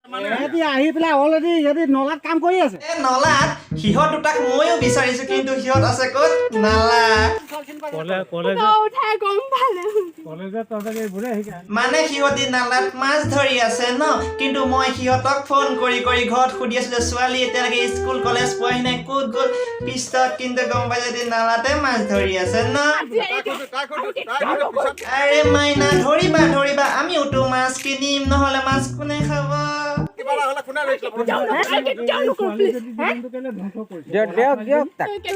সিহঁতি আহি পেলাই অলৰেডি সিহঁতি নলাত কাম কৰি আছে। এ নলাত সিহঁত দুটাক ময়ো বিচাৰিছো, কিন্তু সিহঁত আছে ক'ত? নালা। উঠাই গম পালে। মানে সিহঁতি নালাত মাছ ধৰি আছে ন। কিন্তু মই সিহঁতক ফোন কৰি কৰি ঘৰত সুধি আছো যে ছোৱালী এতিয়ালৈকে স্কুল কলেজ পোৱাহি নাই, ক'ত গ'ল? পিছত কিন্তু গম পাই যদি নালাতে মাছ ধৰি আছে ন। আৰে মাইনা, ধৰিবা ধৰিবা, আমিওতো মাছ কিনিম, নহ'লে মাছ কোনে খাব?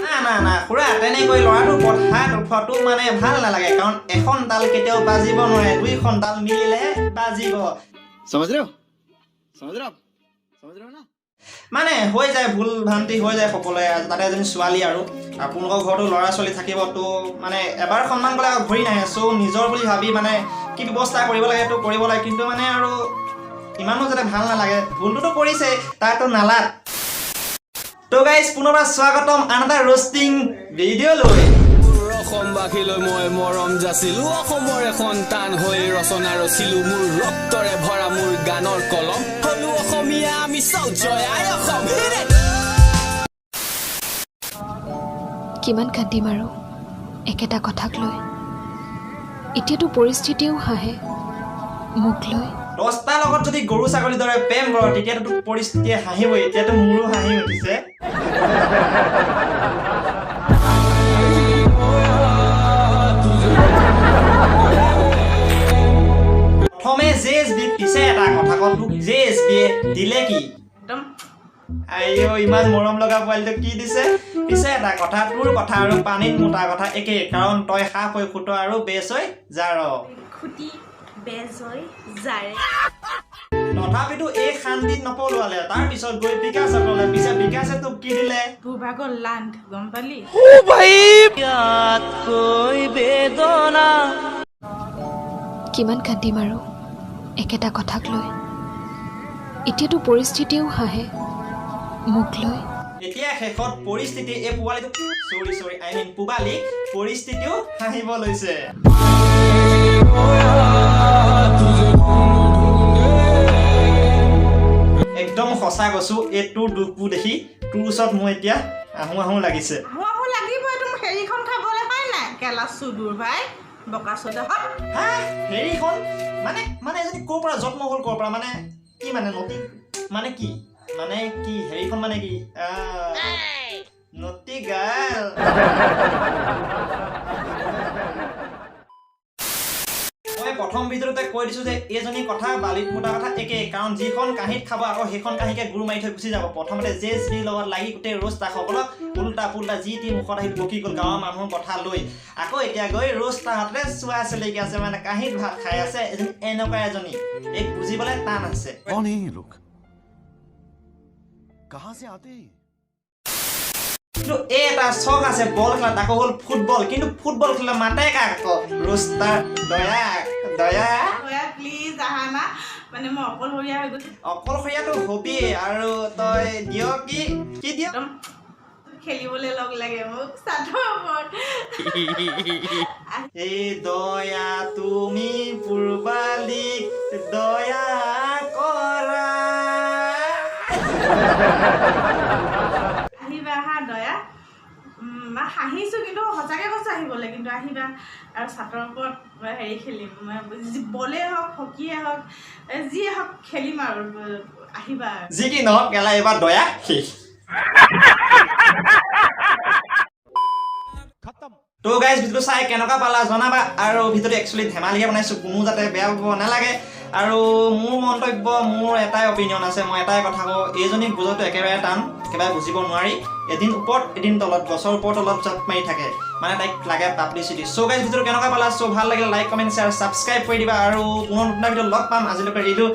না না না খুৰা, তেনেকৈ ল'ৰাটোৰ ওপৰত হাত উঠোৱাটো মানে ভাল নালাগে, কাৰণ এখন তাল কেতিয়াও বাজিব নোৱাৰে, দুইখন তাল মিলিলেহে বাজিব। समझ रहे हो, समझ रहे हो आप, समझ रहे हो ना? মানে হৈ যায়, ভুল ভ্ৰান্তি হৈ যায় সকলোৱে। তাতে এজনী ছোৱালী আৰু আপোনালোকৰ ঘৰতো ল'ৰা ছোৱালী থাকিব, তো মানে এবাৰ সন্মান ক'লে আকৌ ঘূৰি নাহে। চ' নিজৰ বুলি ভাবি মানে কি ব্যৱস্থা কৰিব লাগে সেইটো কৰিব লাগে, কিন্তু মানে আৰু ইমানো যাতে ভাল নালাগে। ভুলটোতো কৰিছে, তাৰতো নালাত। তো গাইজ, পুনৰবাৰ স্বাগতম আন এটা ৰোষ্টিং ভিডিঅ' লৈ। মোৰ অসমবাসীলৈ মই মৰম যাচিলো, অসমৰে সন্তান হৈ ৰচনা ৰচিলো, মোৰ ৰক্তৰে ভৰা মোৰ গানৰ কলম, হলো অসমীয়া আমি চব, জয় আই অসম। কিমান কান্দিম আৰু একেটা কথাক লৈ? এতিয়াতো পৰিস্থিতিয়েও হাঁহে মোক লৈ। 10টাৰ লগত যদি গৰু ছাগলীৰ দৰে প্ৰেম কৰ, তেতিয়াতো তোক পৰিস্থিতিয়ে হাঁহিবই। এতিয়াতো মোৰো হাঁহি উঠিছে। প্ৰথমে জে এছ বি, পিছে এটা কথা কওঁ, তোক জে এছ বিয়ে দিলে কি? একদম। আইঅ, ইমান মৰম লগা পোৱালিটোক কি দিছে? পিছে এটা কথা, তোৰ কথা আৰু পানীত মোটা কথা একেই, কাৰণ তই সাপ হৈ খুট আৰু বেচ হৈ জাৰ। খুটি বেজ হৈ জাৰে। তথাপিতো এই শান্তিত নপলোৱালে, তাৰ পিছত গৈ বিকাশক ল'লে। পিছে বিকাশে তোক কি দিলে? ভূভাগৰ লাণ্ড, গম পালি? কিমান কান্দিম আৰু একেটা কথাক লৈ? এতিয়াতো পৰিস্থিতিয়েও হাঁহে মোক লৈ। এতিয়া শেষত পৰিস্থিতি এই পোৱালিটোক, চৰি চৰি, I mean পোৱালিক পৰিস্থিতিও হাঁহিব লৈছে। একদম সঁচা কৈছো, এই তোৰ দুখবোৰ দেখি তোৰ ওচৰত মোৰ এতিয়া আহোঁ আহোঁ লাগিছে। আহো আহো লাগিব, এইটো হেৰিখন খাবলৈ হয় নাই? কেলা চুদুৰ ভাই, বকা চুদা। হা, হেৰিখন মানে মানে এজনী ক'ৰ পৰা জন্ম হ'ল, ক'ৰ পৰা, মানে কি, মানে নতী, মানে কি, মানে কি, হেৰিখন মানে কি? নতী গাল। মই প্ৰথম ভিডিঅ'টোতে কৈ দিছো যে এইজনী কথা বালিত মোটা কথা একেই, কাৰণ যিখন কাঁহীত খাব আকৌ সেইখন কাঁহীকে গুৰ মাৰি থৈ গুচি যাব। প্ৰথমতে জে এছ বিৰ লগত লাগি গোটেই ৰোষ্টাসকলক উল্টা পুল্টা যি টি মুখত আহি বকি গ'ল গাঁৱৰ মানুহৰ কথা লৈ, আকৌ এতিয়া গৈ ৰোষ্টাহঁতে চোৱা চেলেকি আছে, মানে কাঁহীত ভাত খাই আছে। এজনী এনেকুৱা এজনী, এইক বুজিবলৈ টান আছে। कौन है ये लोग, कहां से आते हैं? কিন্তু এই এটা চখ আছে বল খেলা, তাকো হ'ল ফুটবল। কিন্তু ফুটবল খেলা মাতে কাক আকৌ? ৰোষ্টাৰ দয়া দয়া। দয়া প্লিজ আহা না, মানে মই অকলশৰীয়া হৈ গৈছো। অকলশৰীয়াটো হবিয়ে আৰু তই দিয় কি কি দিয়? একদম খেলিবলৈ লগ লাগে মোক চাদৰ ওপৰত। এই দয়া, তুমি পূৰ্বালীক দয়া কৰা। আহিবা হা দয়া। হাঁহিছো কিন্তু সঁচাকে কৈছো আহিবলৈ, কিন্তু আহিবা আৰু চাদৰ ওপৰত হেৰি খেলিম, বলেই হওক হকীয়ে হওক যিয়ে হওক খেলিম আৰু আহিবা। যি কি নহওক কেলা, এইবাৰ দয়া শেষ। তো গাইজ, ভিডিঅ'টো চাই কেনেকুৱা পালা জনাবা। আৰু ভিডিঅ'টো একচুৱেলি ধেমালিহে বনাইছোঁ, কোনো যাতে বেয়া পাব নালাগে। আৰু মোৰ মন্তব্য, মোৰ এটাই অপিনিয়ন আছে, মই এটাই কথা কওঁ, এইজনীক বুজাটো একেবাৰে টান, একেবাৰে বুজিব নোৱাৰি। এদিন ওপৰত এদিন তলত, গছৰ ওপৰত তলত জাপ মাৰি থাকে, মানে তাইক লাগে পাব্লিচিটি। চ' গাইজ, ভিডিঅ'টো কেনেকুৱা পালা? চ' ভাল লাগিলে লাইক, কমেণ্ট, শ্বেয়াৰ, ছাবস্ক্ৰাইব কৰি দিবা। আৰু পুনৰ নতুন ভিডিঅ' লগ পাম। আজিলৈকে এৰিলোঁ।